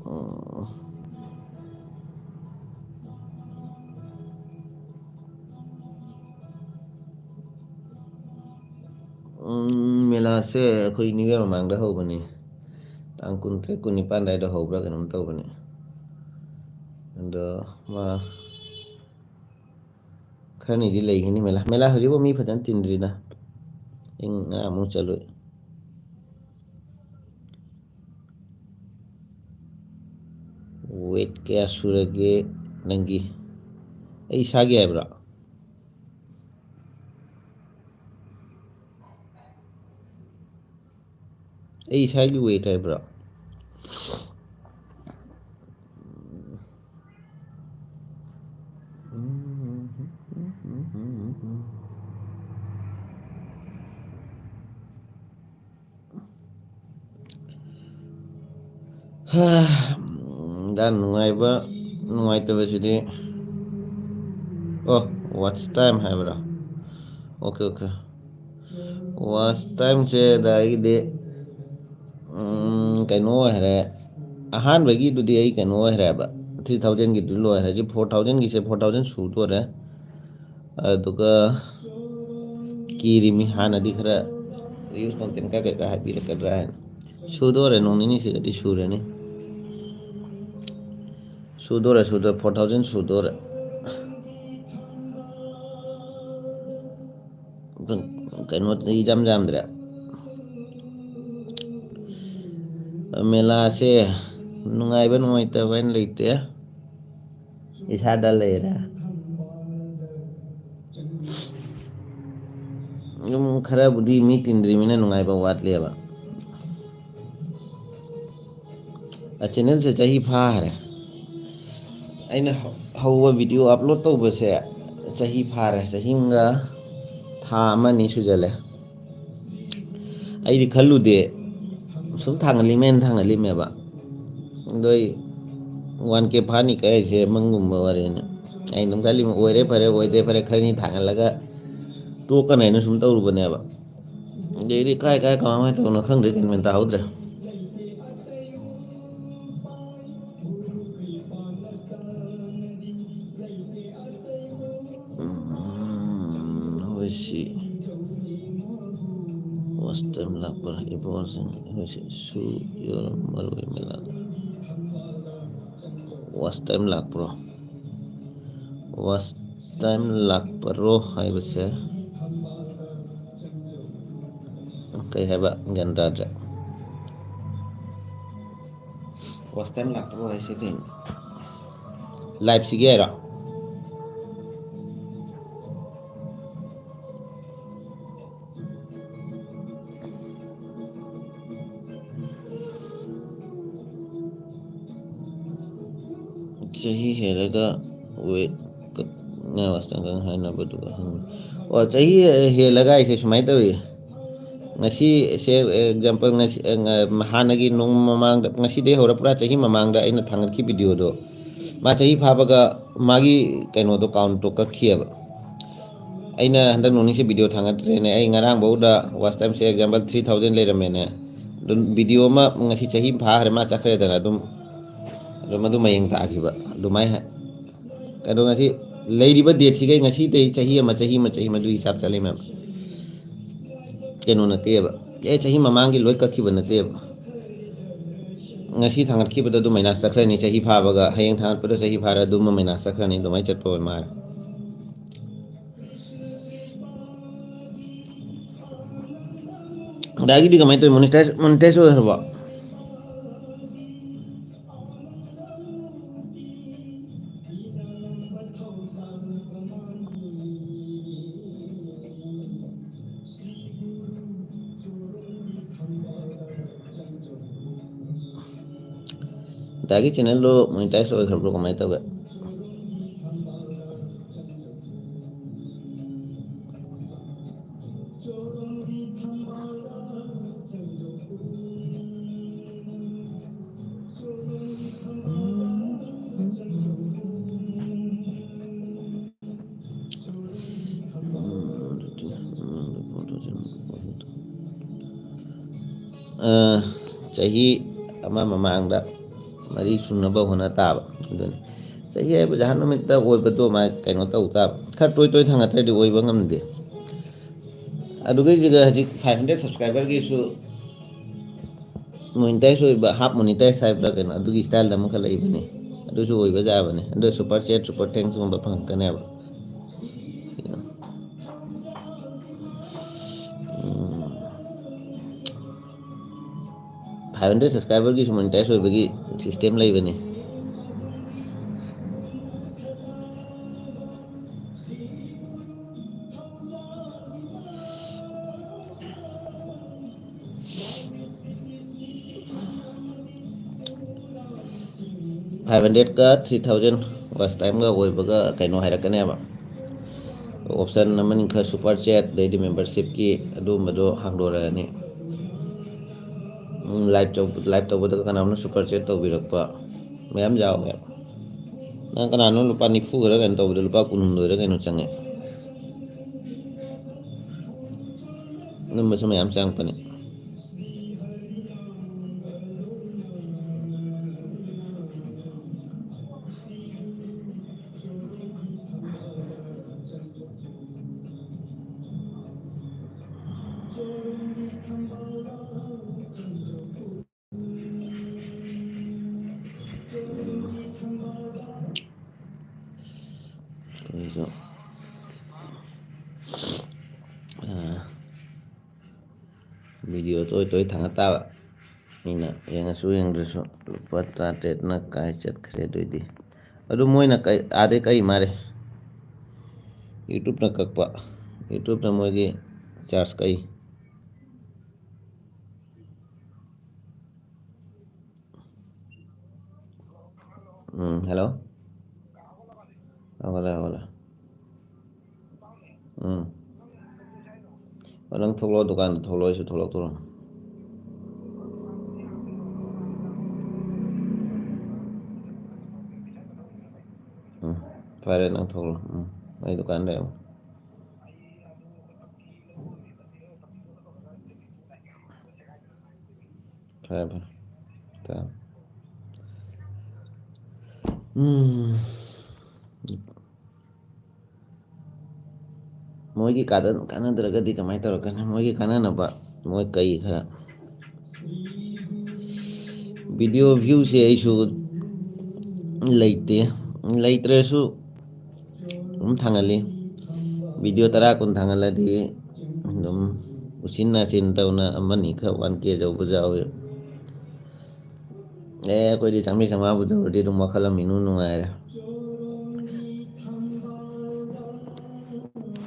ꯎꯝ꯫ ꯎꯝ, ꯃꯦꯂꯥꯁꯦ ꯑꯩꯈꯣꯏ New Year ꯃꯃꯥꯡꯗ ꯍꯧꯕꯅꯤ꯫ ꯇꯥꯡ ꯀꯨꯟꯇꯔꯦꯠ, ꯀꯨꯟꯅꯤꯄꯥꯟ ꯑꯗꯨꯋꯥꯏꯗ ꯍꯧꯕ꯭ꯔꯥ ꯀꯩꯅꯣꯝ ꯇꯧꯕꯅꯤ꯫ ꯑꯗꯣ ꯃꯥ ꯈꯔꯅꯤꯗꯤ ꯂꯩꯒꯅꯤ ꯃꯦꯂꯥ꯫ ꯃꯦꯂꯥ ꯍꯧꯖꯤꯛꯐꯥꯎ ꯃꯤ ꯐꯖꯅ ꯇꯤꯟꯗ꯭ꯔꯤꯗ꯫ ꯑꯩ ꯉꯔꯥꯡ ꯑꯃꯨꯛ ꯆꯠꯂꯨꯏ꯫ Weight ꯀꯌꯥ ꯁꯨꯔꯒꯦ ꯅꯪꯒꯤ? ꯑꯩ ꯏꯁꯥꯒꯤ ꯍꯥꯏꯕ꯭ꯔꯣ? ꯑꯩ ꯏꯁꯥꯒꯤ weight ꯍꯥꯏꯕ꯭ꯔꯣ? ꯗ ꯅꯨꯡꯉꯥꯏꯕ ꯅꯨꯡꯉꯥꯏꯇꯕꯁꯤꯗꯤ, ꯑꯣ, watch time ꯍꯥꯏꯕ꯭ꯔꯥ? Okay, okay. Watch timeꯁꯦ ꯑꯗ ꯑꯩꯒꯤꯗꯤ, ꯎꯝ, ꯀꯩꯅꯣ ꯑꯣꯏꯈ꯭ꯔꯦ꯫ ꯑꯍꯥꯟꯕꯒꯤꯗꯨꯗꯤ ꯑꯩ ꯀꯩꯅꯣ ꯑꯣꯏꯈ꯭ꯔꯦꯕ, ꯊ꯭ꯔꯤ ꯊꯥꯎꯖꯟꯒꯤꯗꯨꯗꯤ ꯂꯣꯏꯈ꯭ꯔꯦ꯫ ꯍꯧꯖꯤꯛ ꯐꯣꯔ ꯊꯥꯎꯖꯟꯒꯤꯁꯦ, ꯐꯣꯔ ꯊꯥꯎꯖꯟ ꯁꯨꯗꯣꯔꯦ꯫ ꯑꯗꯨꯒ ꯀꯤꯔꯤꯃꯤ ꯍꯥꯟꯅꯗꯤ ꯈꯔ reels content ꯀ ꯀꯩꯀꯥ ꯍꯥꯏꯕꯤꯔꯛꯀꯗ꯭ꯔꯥ ꯍꯥꯏꯅ꯫ ꯁꯨꯗꯣꯔꯦ, ꯅꯣꯡ ꯅꯤꯅꯤꯁꯤꯒꯗꯤ ꯁꯨꯔꯅꯤ꯫ ꯁꯨꯗꯣꯔꯦ, ꯁꯨꯗꯣꯔꯦ, ꯐꯣꯔ ꯊꯥꯎꯖꯟ ꯁꯨꯗꯣꯔꯦ꯫ ꯀꯩꯅꯣ ꯏꯆꯝ ꯆꯝꯗ꯭ꯔꯦ꯫ ꯃꯦꯂꯥꯁꯦ ꯅꯨꯡꯉꯥꯏꯕ ꯅꯨꯡꯉꯥꯏꯇꯕ ꯍꯥꯏꯅ ꯂꯩꯇꯦ, ꯏꯁꯥꯗ ꯂꯩꯔꯦ꯫ ꯑꯗꯨꯝ ꯈꯔꯕꯨꯗꯤ ꯃꯤ ꯇꯤꯟꯗ꯭ꯔꯤꯃꯤꯅ ꯅꯨꯡꯉꯥꯏꯕ ꯋꯥꯠꯂꯦꯕ꯫ ꯆꯦꯅꯦꯜꯁꯦ ꯆꯍꯤ ꯐꯥꯈ꯭ꯔꯦ꯫ ꯑꯩꯅ ꯍꯧꯕ video upload ꯇꯧꯕꯁꯦ ꯆꯍꯤ ꯐꯥꯔꯦ, ꯆꯍꯤ ꯑꯃꯒ ꯊꯥ ꯑꯃꯅꯤ ꯁꯨꯖꯜꯂꯦ꯫ ꯑꯩꯗꯤ ꯈꯜꯂꯨꯗꯦ, ꯁꯨꯝ ꯊꯥꯡꯒꯠꯂꯤꯃꯦꯅ ꯊꯥꯡꯒꯠꯂꯤꯃꯦꯕ꯫ ꯑꯗꯣ ꯑꯩ ꯋꯥꯟ ꯀꯦ ꯐꯥꯅꯤ ꯀꯥꯏꯁꯦ ꯃꯪꯒꯨꯝꯕ ꯋꯥꯔꯤꯅꯤ꯫ ꯑꯩ ꯑꯗꯨꯝ ꯈꯜꯂꯤꯃꯦ, ꯑꯣꯏꯔꯦ ꯐꯔꯦ, ꯑꯣꯏꯗꯦ ꯐꯔꯦ, ꯈꯔꯅꯤ ꯊꯥꯡꯒꯠꯂꯒ ꯇꯣꯛꯀꯅꯦꯅ ꯁꯨꯝ ꯇꯧꯔꯨꯕꯅꯦꯕ꯫ ꯑꯗꯩꯗꯤ ꯀꯥꯏ ꯀꯥꯏ ꯀꯃꯥꯏ ꯀꯃꯥꯏ ꯇꯧꯕꯅꯣ ꯈꯪꯗ꯭ꯔꯦ, ꯒ꯭ꯌꯥꯟ ꯃꯦꯟ ꯇꯥꯍꯧꯗ꯭ꯔꯦ꯫ ꯎꯝ, ꯍꯣꯏ, ꯁꯤ watch time ꯂꯥꯛꯄ꯭ꯔꯥ? ꯏꯕꯣꯁꯤꯡ, ꯍꯣꯏ, ꯁꯤ ꯁꯨ ꯌꯧꯔꯝꯃꯔꯣꯏ ꯃꯦꯂꯥꯗ꯫ Watch time ꯂꯥꯛꯄ꯭ꯔꯣ? Watch time ꯂꯥꯛꯄ꯭ꯔꯣ ꯍꯥꯏꯕꯁꯦ ꯀꯩ ꯍꯥꯏꯕ? ꯒ꯭ꯌꯥꯟ ꯇꯥꯗ꯭ꯔꯦ꯫ Watch time ꯂꯥꯛꯄ꯭ꯔꯣ ꯍꯥꯏꯁꯦ ꯀꯩꯅꯣ? Live ꯁꯤꯒꯤ ꯍꯥꯏꯔꯣ? ꯆꯍꯤ ꯍꯦꯜꯂꯒ weight ꯀꯛꯅ ꯋꯥꯁꯇꯪꯒ ꯍꯥꯏꯅꯕꯗꯨꯒ ꯍꯪꯉꯤ꯫ ꯑꯣ, ꯆꯍꯤ ꯍꯦꯜꯂꯒ ꯍꯥꯏꯁꯦ ꯁꯨꯃꯥꯏꯅ ꯇꯧꯏ꯫ ꯉꯁꯤ ꯁꯦ ꯑꯦꯛꯖꯥꯝꯄꯜ ꯉꯁꯤ ꯍꯥꯟꯅꯒꯤ ꯅꯣꯡꯃ ꯃꯃꯥꯡꯗ, ꯉꯁꯤꯗꯒꯤ ꯍꯧꯔ ꯄꯨꯔꯥ ꯆꯍꯤ ꯃꯃꯥꯡꯗ ꯑꯩꯅ ꯊꯥꯡꯒꯠꯈꯤꯕ ꯚꯤꯗꯤꯑꯣꯗꯣ, ꯃꯥ ꯆꯍꯤ ꯐꯥꯕꯒ ꯃꯥꯒꯤ ꯀꯩꯅꯣꯗꯣ, ꯀꯥꯎꯟꯇꯣ ꯀꯛꯈꯤꯑꯕ꯫ ꯑꯩꯅ ꯍꯟꯗꯛ ꯅꯣꯡ ꯅꯤꯅꯤꯁꯦ ꯚꯤꯗꯤꯑꯣ ꯊꯥꯡꯒꯠꯇ꯭ꯔꯦꯅꯦ꯫ ꯑꯩ ꯉꯔꯥꯡꯐꯧꯗ ꯋꯥꯆ ꯇꯥꯏꯝꯁꯦ ꯑꯦꯛꯖꯥꯝꯄꯜ ꯊ꯭ꯔꯤ ꯊꯥꯎꯖꯟ ꯂꯩꯔꯝꯃꯦꯅꯦ꯫ ꯑꯗꯨꯝ ꯚꯤꯗꯤꯑꯣ ꯑꯃ ꯉꯁꯤ ꯆꯍꯤ ꯐꯥꯈ꯭ꯔꯦ, ꯃꯥ ꯆꯠꯈ꯭ꯔꯦꯗꯅ, ꯑꯗꯨꯝ ꯑꯗꯨꯝ ꯑꯗꯨ ꯃꯌꯦꯡ ꯇꯥꯈꯤꯕ ꯑꯗꯨꯃꯥꯏꯅ ꯍꯥꯏ꯫ ꯑꯗꯣ ꯉꯁꯤ ꯂꯩꯔꯤꯕ ꯗꯦꯠꯁꯤꯒ ꯉꯁꯤꯗꯩ ꯆꯍꯤ ꯑꯃ, ꯆꯍꯤ ꯑꯃ, ꯆꯍꯤ ꯑꯃ, ꯑꯗꯨꯒꯤ ꯍꯤꯁꯥꯞ ꯆꯠꯂꯤ ꯃꯌꯥꯝ꯫ ꯀꯩꯅꯣ ꯅꯠꯇꯦꯕ꯫ ꯑꯦ, ꯆꯍꯤ ꯃꯃꯥꯡꯒꯤ ꯂꯣꯏ ꯀꯛꯈꯤꯕ ꯅꯠꯇꯦꯕ꯫ ꯉꯁꯤ ꯊꯥꯡꯒꯠꯈꯤꯕꯗ ꯑꯗꯨꯝ ꯃꯥꯏꯅꯁ ꯆꯠꯈ꯭ꯔꯅꯤ, ꯆꯍꯤ ꯐꯥꯕꯒ꯫ ꯍꯌꯦꯡ ꯊꯥꯡꯒꯠꯄꯗ ꯆꯍꯤ ꯐꯥꯔ ꯑꯗꯨꯝ ꯃꯥꯏꯅꯁ ꯆꯠꯈ꯭ꯔꯅꯤ꯫ ꯑꯗꯨꯃꯥꯏꯅ ꯆꯠꯄ ꯑꯣꯏ ꯃꯥꯜꯂꯦ꯫ ꯑꯗꯒꯤꯗꯤ ꯀꯃꯥꯏꯅ ꯇꯧꯋꯤ? ꯃꯣꯅꯤꯇꯥꯏꯁ, ꯃꯣꯅꯤꯇꯥꯏꯁ ꯑꯣꯏꯈ꯭ꯔꯕꯣ? ꯗꯥꯒꯤ ꯆꯦꯅꯦꯜꯗꯣ ꯃꯣꯅꯤꯇꯥꯏꯁ ꯑꯣꯏꯈ꯭ꯔꯕ꯭ꯔꯣ? ꯀꯃꯥꯏꯅ ꯇꯧꯒꯦ? ꯆꯍꯤ ꯑꯃ ꯃꯃꯥꯡꯗ ꯃꯔꯤ ꯁꯨꯅꯕ ꯍꯣꯠꯅ ꯇꯥꯕ꯫ ꯑꯗꯨꯅꯤ, ꯆꯍꯤ ꯍꯥꯏꯕ ꯖꯍꯥꯟ ꯅꯨꯃꯤꯠꯇ ꯑꯣꯏꯕꯗꯣ ꯃꯥ ꯀꯩꯅꯣ ꯇꯧ ꯇꯥꯕ꯫ ꯈꯔ ꯇꯣꯏ ꯇꯣꯏ ꯊꯥꯡꯒꯠꯇ꯭ꯔꯗꯤ ꯑꯣꯏꯕ ꯉꯝꯗꯦ꯫ ꯑꯗꯨꯒꯤꯁꯤꯒ ꯍꯧꯖꯤꯛ ꯐꯥꯏꯚ ꯍꯟꯗ꯭ꯔꯦꯠ ꯁꯕꯁꯀ꯭ꯔꯥꯏꯕꯔꯒꯤꯁꯨ ꯃꯣꯅꯤꯇꯥꯏꯁ ꯑꯣꯏꯕ, ꯍꯥꯞ ꯃꯣꯅꯤꯇꯥꯏꯁ ꯍꯥꯏꯕ꯭ꯔꯥ ꯀꯩꯅꯣ, ꯑꯗꯨꯒꯤ ꯁ꯭ꯇꯥꯏꯜꯗ ꯑꯃꯈꯛ ꯂꯩꯕꯅꯤ꯫ ꯑꯗꯨꯁꯨ ꯑꯣꯏꯕ ꯌꯥꯕꯅꯤ꯫ ꯑꯗꯨ ꯁꯨꯄꯔ ꯆꯦꯠ, ꯁꯨꯄꯔ ꯊꯦꯡꯁꯀꯨꯝꯕ ꯐꯪꯉꯛꯀꯅꯦꯕ꯫ ꯐꯥꯏꯚ ꯍꯟꯗ꯭ꯔꯦꯠ ꯁꯕꯁꯀ꯭ꯔꯥꯏꯕꯔꯒꯤꯁꯨ ꯃꯣꯅꯤꯇꯥꯏꯁ ꯑꯣꯏꯕꯒꯤ ꯁꯤꯁꯇꯦꯝ ꯂꯩꯕꯅꯤ꯫ ꯐꯥꯏꯚ ꯍꯟꯗ꯭ꯔꯦꯠꯀ ꯊ꯭ꯔꯤ ꯊꯥꯎꯖꯟ ꯋꯥꯆ ꯇꯥꯏꯝꯒ ꯑꯣꯏꯕꯒ ꯀꯩꯅꯣ ꯍꯥꯏꯔꯛꯀꯅꯦꯕ꯫ ꯑꯣꯞꯁꯟ ꯑꯃꯅꯤ ꯈꯔ, ꯁꯨꯄꯔ ꯆꯦꯠ, ꯑꯗꯩꯗꯤ ꯃꯦꯝꯕꯔꯁꯤꯞꯀꯤ ꯑꯗꯨꯒꯨꯝꯕꯗꯣ ꯍꯥꯡꯗꯣꯔꯛꯑꯅꯤ꯫ ꯎꯝ, ꯂꯥꯏꯚ ꯇꯧ-, ꯂꯥꯏꯚ ꯇꯧꯕꯗꯒ ꯀꯅꯥꯅꯣꯝꯅ ꯁꯨꯄꯔ ꯆꯦꯠ ꯇꯧꯕꯤꯔꯛꯄ ꯃꯌꯥꯝ ꯌꯥꯎꯋꯦ꯫ ꯅꯪ ꯀꯅꯥꯅꯣ ꯂꯨꯄꯥ ꯅꯤꯐꯨ ꯈꯔ ꯀꯩꯅꯣ ꯇꯧꯕꯗ ꯂꯨꯄꯥ ꯀꯨꯟꯍꯨꯝꯗꯣꯏꯔ ꯀꯩꯅꯣ ꯆꯪꯉꯦ꯫ ꯑꯗꯨꯝꯕꯁꯨ ꯃꯌꯥꯝ ꯆꯪꯉꯛꯄꯅꯦ꯫ ꯑꯩꯈꯣꯏꯁꯨ, ꯑꯥ, ꯚꯤꯗꯤꯑꯣ ꯇꯣꯏ ꯇꯣꯏ ꯊꯥꯡꯒꯠ ꯇꯥꯕ꯫ ꯃꯤꯅ ꯌꯦꯡꯉꯁꯨ ꯌꯦꯡꯗ꯭ꯔꯁꯨ ꯂꯨꯄꯥ ꯇꯔꯥꯇꯔꯦꯠꯅ ꯀꯥꯏ ꯆꯠꯈ꯭ꯔꯦ ꯑꯗꯨꯏꯗꯤ꯫ ꯑꯗꯨ ꯃꯣꯏꯅ ꯀꯩ-, ꯑꯥꯗꯩ ꯀꯛꯏ ꯃꯥꯜꯂꯦ꯫ YouTubeꯅ ꯀꯛꯄ꯫ YouTubeꯅ ꯃꯣꯏꯒꯤ ꯆꯥꯔꯖ ꯀꯛꯏ꯫ ꯎꯝ, ꯍꯜꯂꯣ꯫ ꯍꯧꯒꯠꯂꯦ, ꯍꯧꯒꯠꯂꯦ꯫ ꯎꯝ꯫ ꯑꯣ, ꯅꯪ ꯊꯣꯛꯂꯛꯑꯣ, ꯗꯨꯀꯥꯟꯗ ꯊꯣꯛꯂꯛꯑꯣ, ꯑꯩꯁꯨ ꯊꯣꯛꯂꯛꯇꯣꯔꯝ꯫ ꯎꯝ, ꯐꯔꯦ, ꯅꯪ ꯊꯣꯛꯂꯛꯑꯣ꯫ ꯎꯝ, ꯑꯩ ꯗꯨꯀꯥꯟꯗ ꯂꯩꯔꯝꯃꯣ꯫ ꯐꯔꯦ, ꯐꯔꯦ꯫ ꯊꯝꯃꯦ꯫ ꯎꯝ꯫ ꯃꯣꯏꯒꯤ ꯀꯥꯟꯅ-, ꯀꯥꯟꯅꯗ꯭ꯔꯒꯗꯤ ꯀꯃꯥꯏꯅ ꯇꯧꯔꯛꯀꯅꯤ? ꯃꯣꯏꯒꯤ ꯀꯥꯟꯅꯅꯕ ꯃꯣꯏ ꯀꯩ ꯈꯔ ꯚꯤꯗꯤꯑꯣ ꯚ꯭ꯌꯨꯁꯦ ꯑꯩꯁꯨ ꯂꯩꯇꯦ꯫ ꯂꯩꯇ꯭ꯔꯁꯨ ꯑꯗꯨꯝ ꯊꯥꯡꯒꯠꯂꯤ꯫ ꯚꯤꯗꯤꯑꯣ ꯇꯔꯥ ꯀꯨꯟ ꯊꯥꯡꯒꯠꯂꯗꯤ ꯑꯗꯨꯝ ꯎꯆꯤꯟ ꯅꯥꯆꯤꯟ ꯇꯧꯅ ꯑꯃꯅꯤ ꯈꯛ ꯋꯥꯟ ꯀꯦ ꯌꯧꯕꯁꯨ ꯌꯥꯎꯏ꯫ ꯑꯦ, ꯑꯩꯈꯣꯏꯗꯤ ꯆꯥꯝꯃꯔꯤ ꯆꯥꯝꯃꯉꯥꯕꯨ ꯌꯧꯔꯗꯤ ꯑꯗꯨꯝ ꯋꯥꯈꯜ ꯑꯃ ꯏꯅꯨꯡ ꯅꯨꯡꯉꯥꯏꯔꯦ꯫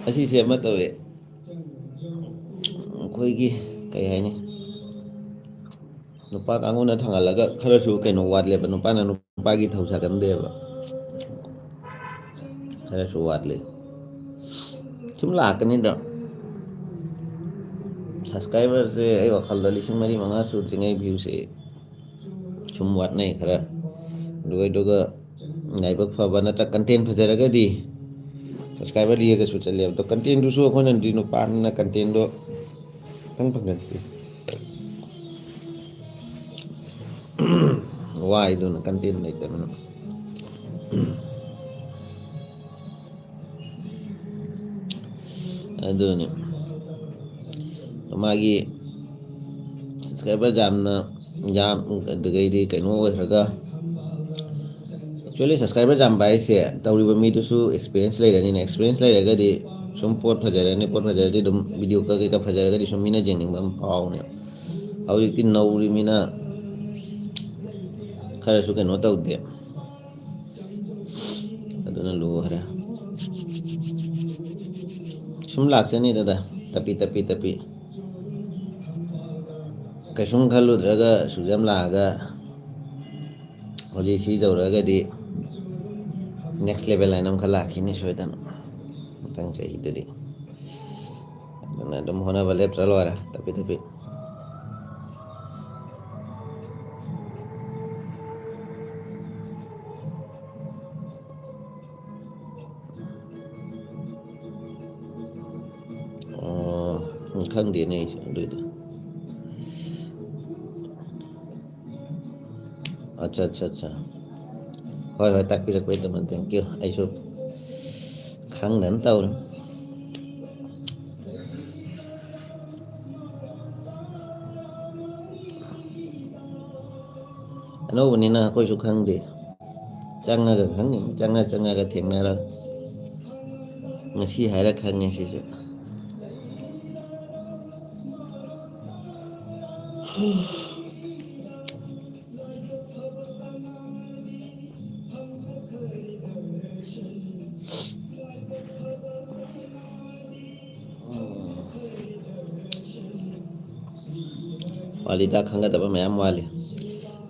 ꯑꯁꯤꯁꯦ ꯑꯃ ꯇꯧꯋꯦ꯫ ꯑꯩꯈꯣꯏꯒꯤ ꯀꯩ ꯍꯥꯏꯅꯤ? ꯅꯨꯄꯥ ꯀꯥꯡꯕꯨꯅ ꯊꯥꯡꯒꯠꯂꯒ ꯈꯔꯁꯨ ꯀꯩꯅꯣ ꯋꯥꯠꯂꯦꯕ꯫ ꯅꯨꯄꯥꯅ ꯅꯨꯄꯥꯒꯤ ꯊꯧ ꯁꯥꯒꯟꯗꯦꯕ꯫ ꯈꯔꯁꯨ ꯋꯥꯠꯂꯤ꯫ ꯁꯨꯝ ꯂꯥꯛꯀꯅꯤꯗ꯫ ꯁꯕꯁꯀ꯭ꯔꯥꯏꯕꯔꯁꯦ ꯑꯩ ꯋꯥꯈꯜꯗ ꯂꯤꯁꯤꯡ ꯃꯔꯤ ꯃꯉꯥ ꯁꯨꯗ꯭ꯔꯤꯉꯩ ꯚ꯭ꯌꯨꯁꯦ ꯁꯨꯝ ꯋꯥꯠꯅꯩ ꯈꯔ꯫ ꯑꯗꯨꯒ ꯑꯗꯨꯒ ꯂꯥꯏꯕꯛ ꯐꯕ ꯅꯠꯇ꯭ꯔꯒ ꯀꯟꯇꯦꯟ ꯐꯖꯔꯒꯗꯤ ꯁꯕꯁꯀ꯭ꯔꯥꯏꯕꯔ ꯂꯤꯒꯁꯨ ꯆꯠꯂꯦꯕ꯫ ꯑꯗꯣ ꯀꯟꯇꯦꯟꯗꯨꯁꯨ ꯑꯩꯈꯣꯏꯅꯗꯤ ꯅꯨꯄꯥꯅꯤꯅ ꯀꯟꯇꯦꯟꯗꯣ ꯈꯤꯇꯪ ꯐꯪꯒꯟꯗꯦ꯫ ꯋꯥꯏꯗꯨꯅ ꯀꯟꯇꯦꯟ ꯂꯩꯇꯕꯅ꯫ ꯑꯗꯨꯅꯤ ꯃꯥꯒꯤ ꯁꯕꯁꯀ꯭ꯔꯥꯏꯕꯔ ꯌꯥꯝꯅ ꯌꯥꯝ ꯑꯗꯨꯗꯒꯤꯗꯤ ꯀꯩꯅꯣ ꯑꯣꯏꯈ꯭ꯔꯒ ꯑꯦꯛꯆꯨꯋꯦꯂꯤ ꯁꯕꯁꯀ꯭ꯔꯥꯏꯕꯔ ꯌꯥꯝꯕ ꯍꯥꯏꯁꯦ ꯇꯧꯔꯤꯕ ꯃꯤꯗꯨꯁꯨ ꯑꯦꯛꯁꯄꯤꯔꯤꯌꯦꯟꯁ ꯂꯩꯔꯅꯤꯅ꯫ ꯑꯦꯛꯁꯄꯤꯔꯤꯌꯦꯟꯁ ꯂꯩꯔꯒꯗꯤ ꯁꯨꯝ ꯄꯣꯠ ꯐꯖꯔꯅꯤ꯫ ꯄꯣꯠ ꯐꯖꯔꯗꯤ ꯑꯗꯨꯝ ꯚꯤꯗꯤꯑꯣ ꯀꯛ ꯀꯩꯀꯥ ꯐꯖꯔꯒꯗꯤ ꯁꯨꯝ ꯃꯤꯅ ꯌꯦꯡꯅꯤꯡꯕ ꯑꯃ ꯐꯥꯎꯅꯦꯕ꯫ ꯍꯧꯖꯤꯛꯇꯤ ꯅꯧꯔꯤꯃꯤꯅ ꯈꯔꯁꯨ ꯀꯩꯅꯣ ꯇꯧꯗꯦ꯫ ꯑꯗꯨꯅ ꯂꯣꯏꯈ꯭ꯔꯦ꯫ ꯁꯨꯝ ꯂꯥꯛꯆꯅꯤꯗ ꯇꯞꯄꯤ ꯇꯞꯄꯤ ꯇꯞꯄꯤ꯫ ꯀꯩꯁꯨꯝ ꯈꯜꯂꯨꯗ꯭ꯔꯒ ꯁꯨꯛ ꯌꯥꯝ ꯂꯥꯛꯑꯒ ꯍꯧꯖꯤꯛ ꯁꯤ ꯇꯧꯔꯒꯗꯤ next level ꯍꯥꯏꯅ ꯑꯃꯈꯛ ꯂꯥꯛꯈꯤꯅꯤ ꯁꯣꯏꯗꯅ ꯃꯊꯪ ꯆꯍꯤꯗꯗꯤ꯫ ꯑꯗꯨꯅ ꯑꯗꯨꯝ ꯍꯣꯠꯅꯕ ꯂꯦꯞꯇ꯭ꯔ ꯂꯣꯏꯔꯦ ꯇꯞꯄꯤ ꯇꯞꯄꯤ꯫ ꯑꯣ, ꯈꯪꯗꯦꯅꯦ ꯑꯩꯁꯨ ꯑꯗꯨꯏꯗꯣ꯫ ꯑꯠꯆꯥ, ꯑꯠꯆꯥ, ꯑꯠꯆꯥ꯫ ꯍꯣꯏ, ꯍꯣꯏ, ꯇꯥꯛꯄꯤꯔꯛꯄꯩꯗꯃꯛ thank you꯫ ꯑꯩꯁꯨ ꯈꯪꯗꯅ ꯇꯧꯔꯤ꯫ ꯑꯅꯧꯕꯅꯤꯅ ꯑꯩꯈꯣꯏꯁꯨ ꯈꯪꯗꯦ꯫ ꯆꯪꯉꯒ ꯈꯪꯉꯤ, ꯆꯪꯉ ꯆꯪꯉꯒ ꯊꯦꯡꯅꯔꯒ ꯉꯁꯤ ꯍꯥꯏꯔ ꯈꯪꯉꯦ ꯁꯤꯁꯨ꯫ ꯋꯥꯠꯂꯤꯗ, ꯈꯪꯒꯗꯕ ꯃꯌꯥꯝ ꯋꯥꯠꯂꯤ꯫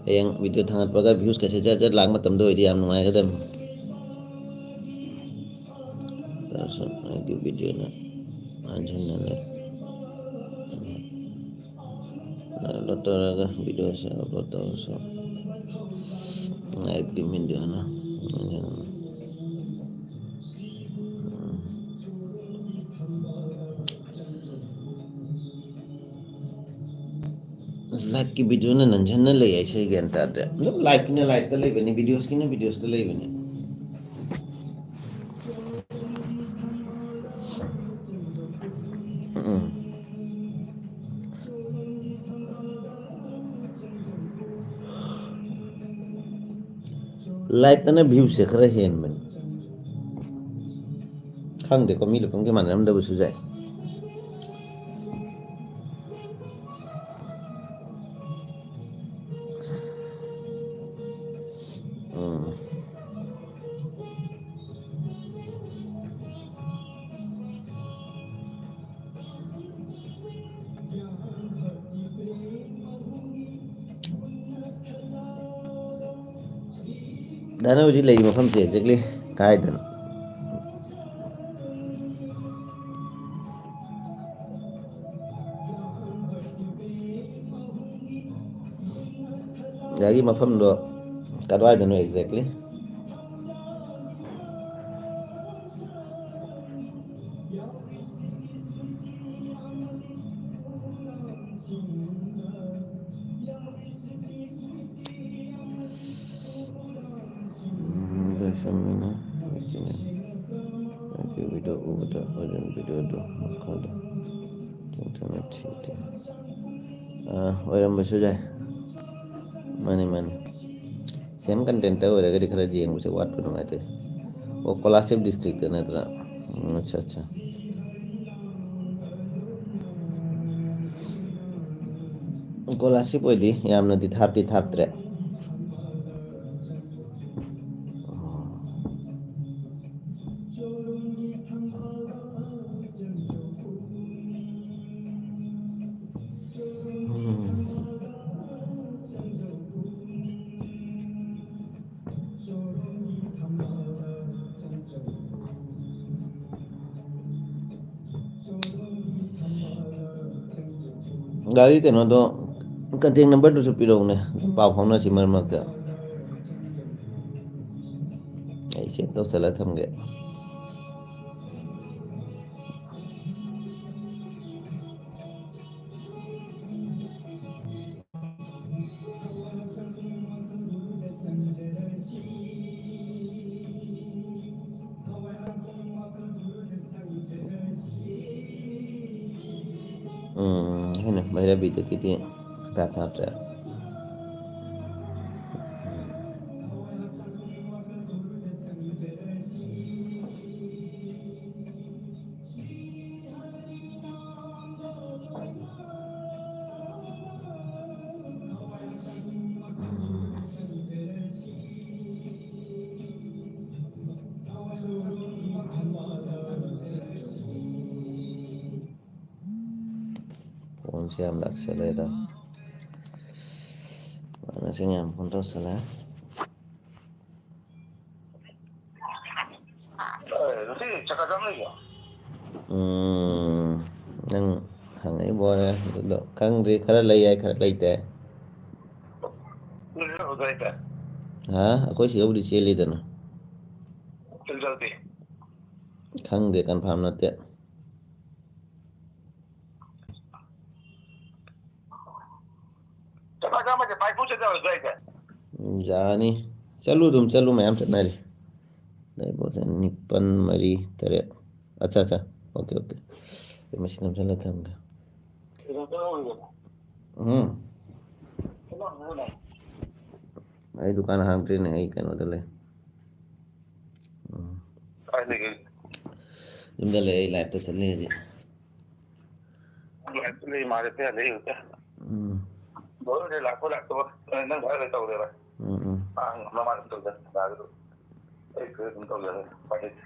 ꯍꯌꯦꯡ ꯚꯤꯗꯤꯑꯣ ꯊꯥꯡꯒꯠꯄꯒ ꯚ꯭ꯌꯨꯁꯀꯁꯦ ꯖꯠ ꯖꯠ ꯂꯥꯛꯄ ꯃꯇꯝꯗ ꯑꯣꯏꯗꯤ ꯌꯥꯝ ꯅꯨꯡꯉꯥꯏꯒꯗꯕꯅꯤ꯫ ꯚꯤꯗꯤꯑꯣꯅ ꯍꯟꯖꯤꯟꯅ ꯂꯩ꯫ ꯗꯥꯎꯟꯂꯣꯗ ꯇꯧꯔꯒ ꯚꯤꯗꯤꯑꯣꯁꯦ ꯑꯞꯂꯣꯗ ꯇꯧꯔꯁꯨ ꯂꯥꯏꯚꯀꯤ ꯚꯤꯗꯤꯑꯣꯅ ꯍꯟꯖꯤꯟꯅ ꯂꯩ꯫ ꯂꯥꯏꯚꯀꯤ ꯚꯤꯗꯤꯑꯣꯅ ꯅꯟꯖꯟꯅ ꯂꯩ ꯍꯥꯏꯁꯦ ꯑꯩ ꯒ꯭ꯌꯥꯟ ꯇꯥꯗ꯭ꯔꯦ꯫ ꯑꯗꯨꯝ ꯂꯥꯏꯚꯀꯤꯅ ꯂꯥꯏꯚꯇ ꯂꯩꯕꯅꯤ, ꯚꯤꯗꯤꯑꯣꯁꯀꯤꯅ ꯚꯤꯗꯤꯑꯣꯁꯇ ꯂꯩꯕꯅꯤ꯫ ꯎꯝ꯫ ꯂꯥꯏꯚꯇꯅ ꯚ꯭ꯌꯨꯁꯦ ꯈꯔ ꯍꯦꯟꯕꯅꯤ꯫ ꯈꯪꯗꯦꯀꯣ, ꯃꯤ ꯂꯨꯍꯣꯡꯒꯤ ꯃꯥꯟꯅꯔꯝꯗꯕꯁꯨ ꯌꯥꯏ꯫ ꯎꯝ꯫ ꯗꯥ, ꯅꯪ ꯍꯧꯖꯤꯛ ꯂꯩꯔꯤ ꯃꯐꯝꯁꯦ exactly ꯀꯥꯏꯗꯅꯣ? ꯗꯥꯒꯤ ꯃꯐꯝꯗꯣ ꯀꯗꯥꯏꯗꯅꯣ exactly? ꯎꯝ, ꯑꯗꯨ ꯆꯨꯝꯃꯤꯅꯦ꯫ ꯑꯩꯒꯤ ꯚꯤꯗꯤꯑꯣ ꯎꯕꯗ ꯍꯣꯔꯦꯟ ꯚꯤꯗꯤꯑꯣꯗꯣ ꯃꯈꯥꯗ ꯆꯤꯡꯊꯅ ꯊꯤꯗꯦ꯫ ꯑꯥ, ꯑꯣꯏꯔꯝꯕꯁꯨ ꯌꯥꯏ꯫ ꯃꯥꯅꯤ, ꯃꯥꯅꯤ꯫ ꯁꯦꯝ ꯀꯟꯇꯦꯟꯇ ꯑꯣꯏꯔꯒꯗꯤ ꯈꯔ ꯌꯦꯡꯕꯁꯦ ꯋꯥꯠꯄ ꯅꯨꯡꯉꯥꯏꯇꯦ꯫ ꯑꯣ, ꯀꯣꯂꯥꯁꯤꯕ ꯗꯤꯁꯇ꯭ꯔꯤꯛꯇ ꯅꯠꯇ꯭ꯔꯥ? ꯎꯝ, ꯑꯠꯆꯥ, ꯑꯠꯆꯥ꯫ ꯀꯣꯂꯥꯁꯤꯕ ꯑꯣꯏꯗꯤ ꯌꯥꯝꯅꯗꯤ ꯊꯥꯞꯇꯤ ꯊꯥꯞꯇ꯭ꯔꯦ꯫ ꯒꯥꯔꯤ ꯀꯩꯅꯣꯗꯣ, contact number ꯗꯨꯁꯨ ꯄꯤꯔꯛꯎꯅꯦ, ꯑꯗꯨꯝ ꯄꯥꯎ ꯐꯥꯎꯅꯁꯤ ꯃꯔꯛ ꯃꯔꯛꯇ꯫ ꯑꯩ save ꯇꯧꯁꯜꯂ ꯊꯝꯒꯦ꯫ ꯎꯝ, ꯍꯣꯏꯅꯦ, ꯚꯩꯔꯕꯤꯗꯒꯤꯗꯤ ꯈꯨꯊꯥ ꯊꯥꯞꯇ꯭ꯔꯦ꯫ ꯐꯣꯟꯁꯦ ꯌꯥꯝ ꯂꯥꯛꯁꯜꯂꯦꯗ꯫ ꯃꯁꯤꯡ ꯌꯥꯝ ꯐꯣꯟ ꯇꯧꯁꯜꯂꯦ꯫ ꯑꯦ, ꯉꯁꯤ ꯆꯀꯥ ꯆꯥꯝ ꯂꯩꯕ꯭ꯔꯣ? ꯎꯝ, ꯅꯪ ꯍꯪꯉꯛꯏꯕ ꯋꯥꯔꯦ ꯑꯗꯨꯗꯣ ꯈꯪꯗ꯭ꯔꯤ꯫ ꯈꯔ ꯂꯩ ꯌꯥꯏ, ꯈꯔ ꯂꯩꯇꯦ꯫ ꯅꯣꯏ ꯈꯔ ꯍꯧꯖꯤꯛ ꯍꯥꯏꯇꯥꯔꯦ꯫ ꯍꯥ? ꯑꯩꯈꯣꯏ ꯁꯤꯗꯕꯨꯗꯤ ꯆꯦꯜꯂꯤꯗꯅ꯫ ꯆꯦꯟꯖꯜꯗꯤ? ꯈꯪꯗꯦ, confirm ꯅꯠꯇꯦ꯫ ꯆꯀꯥ ꯆꯥꯝꯃꯁꯦ ꯄꯥꯏꯄꯨ ꯆꯠꯂꯔꯣꯏꯗ꯭ꯔꯣ ꯑꯩꯁꯦ? ꯎꯝ, ꯌꯥꯅꯤ꯫ ꯆꯠꯂꯨ, ꯑꯗꯨꯝ ꯆꯠꯂꯨ, ꯃꯌꯥꯝ ꯆꯠꯅꯔꯤ꯫ ꯂꯩꯕꯣꯠꯁꯦ ꯅꯤꯄꯥꯜ, ꯃꯔꯤ, ꯇꯔꯦꯠ꯫ ꯑꯠꯆꯥ, ꯑꯠꯆꯥ꯫ OK, OK꯫ ꯑꯩ ꯃꯁꯤ ꯅꯝꯁꯤꯜꯂ ꯊꯝꯒꯦ꯫ ꯎꯝ꯫ ꯑꯩ ꯗꯨꯀꯥꯟ ꯍꯥꯡꯗ꯭ꯔꯤꯅꯦ, ꯑꯩ ꯀꯩꯅꯣꯗ ꯂꯩ꯫ ꯎꯝ꯫ ꯀꯥꯏ ꯂꯩꯒꯦ? ꯌꯨꯝꯗ ꯂꯩ, ꯑꯩ live ꯇ ꯆꯠꯂꯤ ꯍꯧꯖꯤꯛ꯫ Live ꯇ ꯂꯩ ꯃꯥꯜꯂꯦ, ꯄꯦꯟ ꯂꯩ ꯍꯧꯖꯤꯛ꯫ ꯎꯝ꯫ ꯕ꯭ꯔꯣꯗꯔꯁꯦ ꯂꯥꯛꯄ ꯂꯥꯛꯇꯕ, ꯅꯪ ꯚꯥꯏ ꯂꯣꯏ ꯇꯧꯔꯦꯕ꯫ ꯎꯝ, ꯎꯝ꯫ ꯑꯥ, ꯃꯃꯥꯡ ꯑꯗꯨꯝ ꯇꯧꯖꯔꯦ, ꯗꯥꯗꯨ꯫ ꯑꯩ ꯈꯔ ꯑꯗꯨꯝ ꯇꯧꯖꯔꯦ, ꯎꯄꯥꯏ ꯂꯩꯇꯦ꯫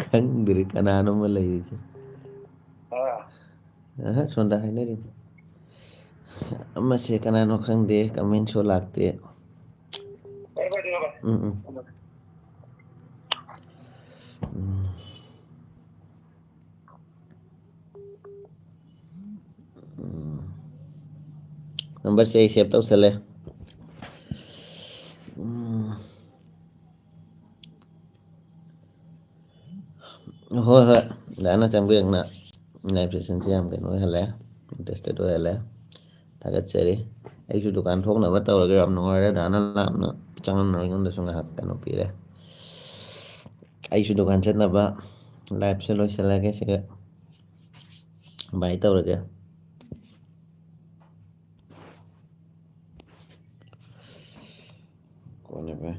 ꯈꯪꯗ꯭ꯔꯦ ꯀꯅꯥꯅꯣꯃ ꯂꯩꯔꯤꯁꯦ꯫ ꯑꯥ꯫ ꯑꯍ, ꯁꯣꯝꯗ ꯍꯥꯏꯅꯔꯤ꯫ ꯑꯃꯁꯦ ꯀꯅꯥꯅꯣ ꯈꯪꯗꯦ, comment ꯁꯨ ꯂꯥꯛꯇꯦ꯫ ꯎꯝ, ꯎꯝ꯫ ꯎꯝ꯫ ꯅꯝꯕꯔꯁꯦ ꯑꯩ ꯁꯦꯞ ꯇꯧꯁꯜꯂꯦ꯫ ꯎꯝ꯫ ꯍꯣꯏ, ꯍꯣꯏ, ꯗꯥꯅ ꯆꯪꯕꯤꯔꯛꯅ ꯂꯥꯏꯚ ꯁꯦꯁꯟꯁꯦ ꯌꯥꯝ ꯀꯩꯅꯣ ꯑꯣꯏꯍꯜꯂꯦ, ꯏꯟꯇꯔꯦꯁꯇꯦꯠ ꯑꯣꯏꯍꯜꯂꯦ꯫ ꯊꯥꯒꯠꯆꯔꯤ꯫ ꯑꯩꯁꯨ ꯗꯨꯀꯥꯟ ꯊꯣꯛꯅꯕ ꯇꯧꯔꯒꯦ꯫ ꯌꯥꯝ ꯅꯨꯡꯉꯥꯏꯔꯦ, ꯗꯥꯅ ꯂꯥꯞꯅ ꯆꯪꯉꯝꯅ ꯑꯩꯉꯣꯟꯗꯁꯨ ꯉꯥꯏꯍꯥꯛ ꯀꯩꯅꯣ ꯄꯤꯔꯦ꯫ ꯑꯩꯁꯨ ꯗꯨꯀꯥꯟ ꯆꯠꯅꯕ ꯂꯥꯏꯚꯁꯦ ꯂꯣꯏꯁꯤꯜꯂꯒꯦ ꯁꯤꯒ꯫ ꯕꯥꯏ ꯇꯧꯔꯒꯦ꯫ ꯀꯣꯟꯅ ꯕꯥꯏ꯫